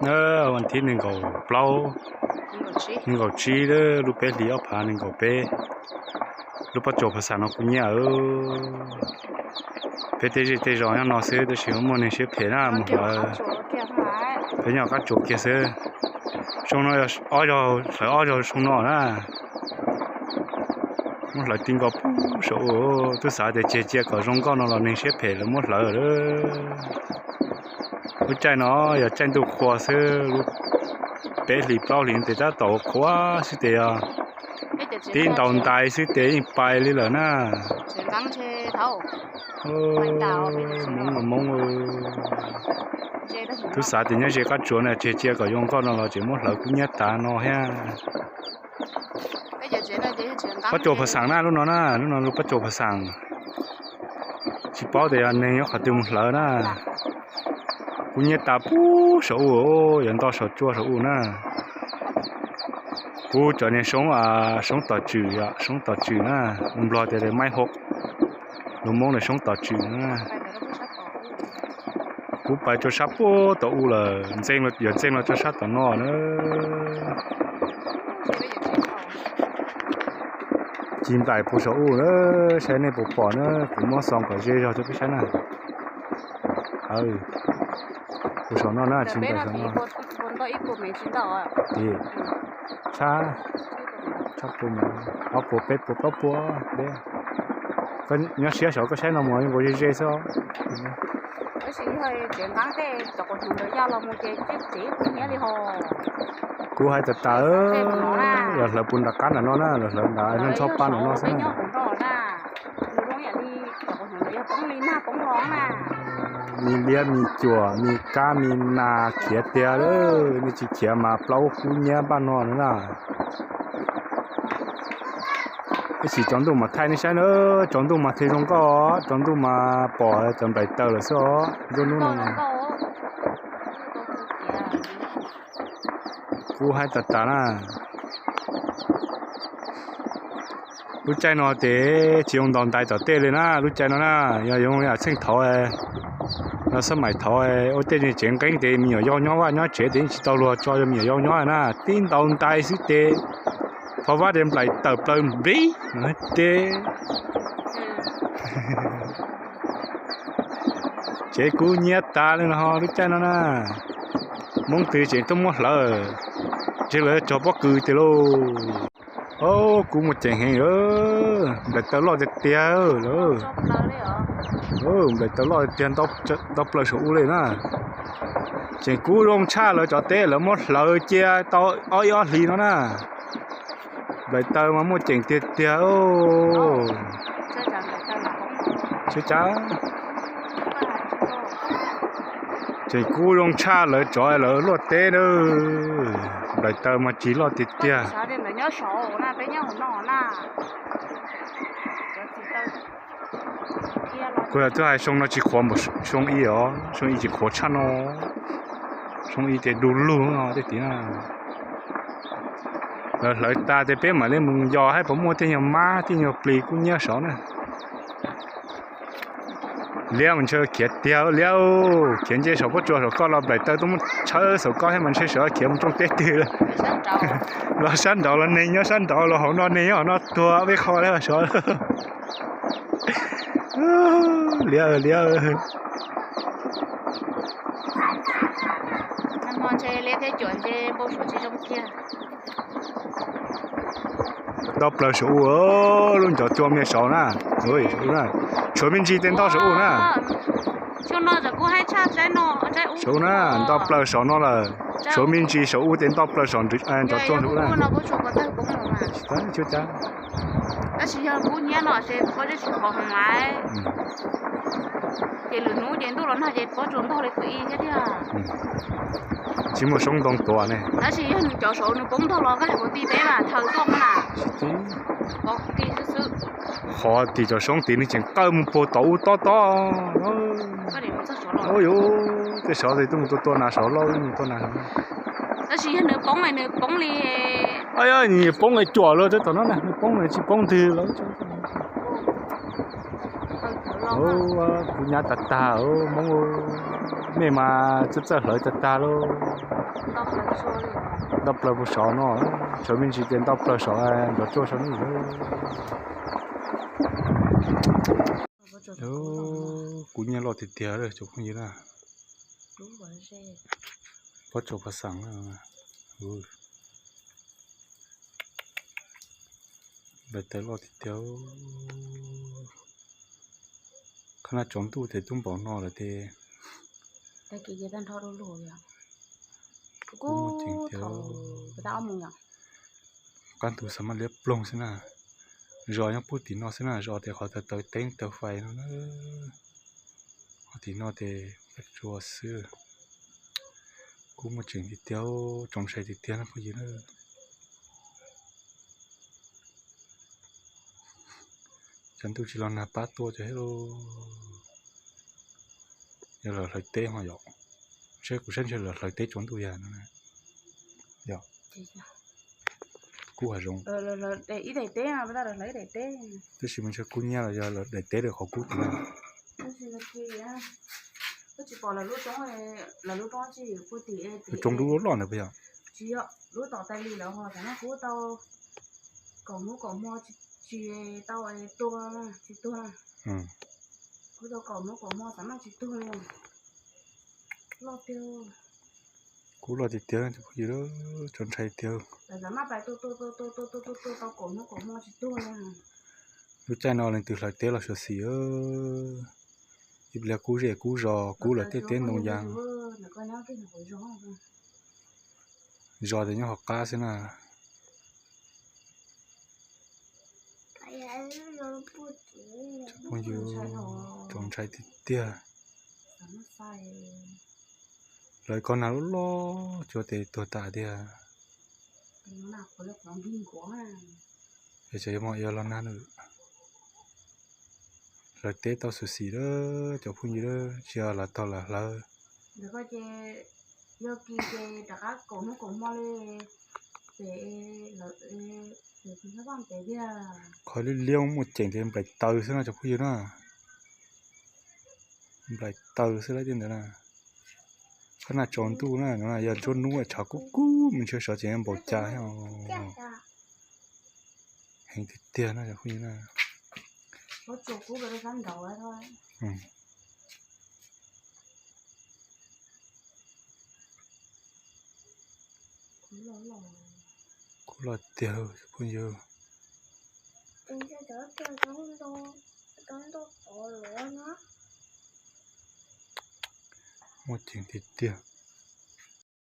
Vas thib nees nkaum plaub, nees nkaum tsib lub peb hlis ob phav nees nkaum peb, lub pob tsuas Phav Xaam no kuv nyiam. Peb tej zej tej zos nyob no xwb tab sis muaj neeg siab phem na mus hlawv. Peb nyob qab tsuas kiag xwb. Xyoo no ob zaug hlawv ob zaug xyoo no na. Muab hlawv ti nkaus puag saum u, twb xav tias tseg cia kom zoo nkauj no los neeg siab phem lawv muab hlawv lawm. Lub caij no yog caij ntuj qhua xwb, lub peb hlis plaub hlis tes tab tom qhuav xwb tes yog tib ntaus ntais xwb tes yeej pais li lawm na. Hmoob los Hmoob, twb xav tias nyob ze qab tsuas na tseg cia kom zoo nkauj no los tseem muab hlawv kub hnyiab tas no thiab. Pob tsuas Phav Xaam na, lub no na, lub no lub pob tsuas Phav Xaam. Tsis paub tias yog neeg nyob qhov twg mus hlawv na. Kub hnyiab tas puag saum u, yuav nto saum tsua saum u na. Kuv cov niag soob, soob tom tswm, soob tom tswm na, Nplog tias maiv hauv, lus Hmoob tias soob tom tswm na. Kuv pais rau sab puag tom u lawm, yuav ntxeev los rau sab tom no na. Ci nplaim puag saum u na, saib nej puas pom na, kuv muab xoo kom ze zog rau peb saib na. Puag saum no na, ci nplaim saum no. Tshab, tshab puas, ob puas peb puas plaub puas deb. Nyob siab saud koj saib no mus nkaus ze ze xwb. Kuv hais tas tas, los hlawv puag nram qab nram no na, los hlawv nram no, nrho pa nram no xwb na. Me liab me cuam me kab me nas khiav tiag lawm, nej tsis khiav mas plaub kub hnyiab npaj no na. Tab sis tsaus ntuj mas thaij nej saib na, tsaus ntuj mas thiaj zoo nkauj, tsaus ntuj mas pom cov nplaim taws lawm xwb os, nruab hnub no. Kuv hais tas tas na. Lub caij no ces tsis zoo ntaus ntais tom tej li na, lub caij no na, yog zoo yam txheej thaud, yog xab maim thaud ua tej tsev nqeeb ces me nyuam yaus nyob vaj nyob tsev ces yeej tsis tau luag tso rau me nyuam yaus nyob na, tib ntaus ntais xwb ces phov vab ces nplaim tawm plaws nplib ces tsev kub hnyiab tas li no lub caij no na. Hmoob twg tseem tuaj muab hlawv, ntshe lawv cog pob kws tiag lauj. Kuv mus ceem heev, nplaim taws loj tiag tiag lawm. Nplaim taws loj tiag tiag, nto plaws saum u li na. Tseem kub zoo tshaj lawv cov teb lawv muab hlawv cia tau ob ib ob hlis no na. Nplaim taws mas muaj ceem tiag tiag. Tseem kub zoo tshaj lawv tsov lawv luaj teb na. Nplaim taws mas tsis loj tiag tiag. Kuv yog twb hais xyoo no tsis qhuav npaum xyoo ib os, xyoo ib tsis qhuav tshaj no. Xyoo ib ces du lug no tej tim na. Lawv hlawv tas ces peb mam li mus yos saib puas muaj tej nyuag mab tej nyuag plis kub hnyiab saud na. Liab mas ntshe khiav tiag liab, khiav nce saum pob tsuas saum koj los nplaim taws tuaj muab tshawb saum koj thiab mas ntshe sawv khiav mus rooj teb twg lawm. Los sab nraud los neeg nyob sab nraud los hauv no neeg nyob hauv no tuag peb qho lawm sov. Liab liab. Nto plaws saum u, lub ncov tsua me saud na. Tshuav me ntsis tes nto saum u na. Saum u na, nto plaws saum no lawm. Tshuav me ntsis saum u tes nto plaws saum ncov tsua saum u na. Tab sis yog kub hnyiab no ces pob zeb tsis qhov heev lawm. Ces lwm hnub ces ntuj los nag ces pob tsuas ntog li qhov ib thiab tiag. Tsis muaj soob ntoo tuav ne. Tab sis yog nws cov saud nws poob ntog los koj hais puas ti peb mas thaws tuaj na. Qhov tim cov soob tid nws tseem qawj mus puag tom u tob tob. Ua yuav tej sov tes tuaj mus tua tua nas sov loj mus tua nas sov. Tab sis yog nws poob nws poob li, nws poob cuam lawm tej tom no na, nws poob nws tsis poob ntwg lawm. Kuv nyab tag tag Hmoob. Mej mas txawj txawj hlawv tag tag lauj. Nto plaws puag saum no, tshuav me ntsis ces nto plaws saum nrov tsuag saum no. Kuv nyiaj loj tiag tiag cov phooj ywg na. Pob tsuas pha xeem na. Nplaim tawv loj tiag tiag. Qhov no tsaus ntuj ces twb npaum no lawm ces. Kuv muaj ceem tiag. Qab ntug xav maj liab ploog xwb na. Zos nyob puag tim no xwb na, zos tias qhov tawv tawv teeb tawv fais no na. Qhov tim no ces tsuas xwb. Kuv muaj ceem tiag tiag, tsoos ntshai tiag tiag na phooj ywg na. Cov ntuj tsis los nag pab tuaj cov thiab lauj. Yog lawv hlawv teb ho yom. Seb kuv saib ntshe lawv hlawv teb tsaus ntuj yag no. Yog. Kub hav zoov. Ib daim teb, tab sis mas ntshe kub nyiab los yog lawv daim teb rau qhov kub tim no. Lub roob dub loj ntawd puas yog? Tsis yog, lub tom tais li lawm ho tam no kuv tau kaum hnub kaum hmo tsis tau tuag, tsis tuag. Kuv tau kaum hnub kaum hmo tam no tsis tuag li. Loj tiag. Kub loj tiag tiag cov phooj ywg, tsoos ntshai tiag. Lawv maj pais tua tua tua tua tua tua tua tua tau kaum hnub kaum hmo tsis tuag li. Lub caij no leej twg hlawv teb los xyuam xim. Ib pliag kub zej kub zos, kub lawv tej teb ntoo yas. Zos ces nyob hauv qab xwb na. Cov phooj ywg, tsoos ntshai tiag tiag. Lawv ko nag loj loj cuag tes tuag tas tiag. Es tseem yuav mos yuav los nag nws. Hlawv teb tau xyuam xim lawm cov phooj ywg, tsis yog lawv tog lawv hlawv. Qhov liab liab muaj ceem ces nplaim taws xwb no cov phooj ywg na. Nplaim taws xwb lawm tej ntawd na. Qhov no tsaus ntuj na, no yog nruab hnub tshav kub kub me ntsis sov ces npaum cas thiab. Heev tiag tiag no cov phooj ywg na. Kub loj tiag cov phooj ywg. Muaj ceem tiag tiag.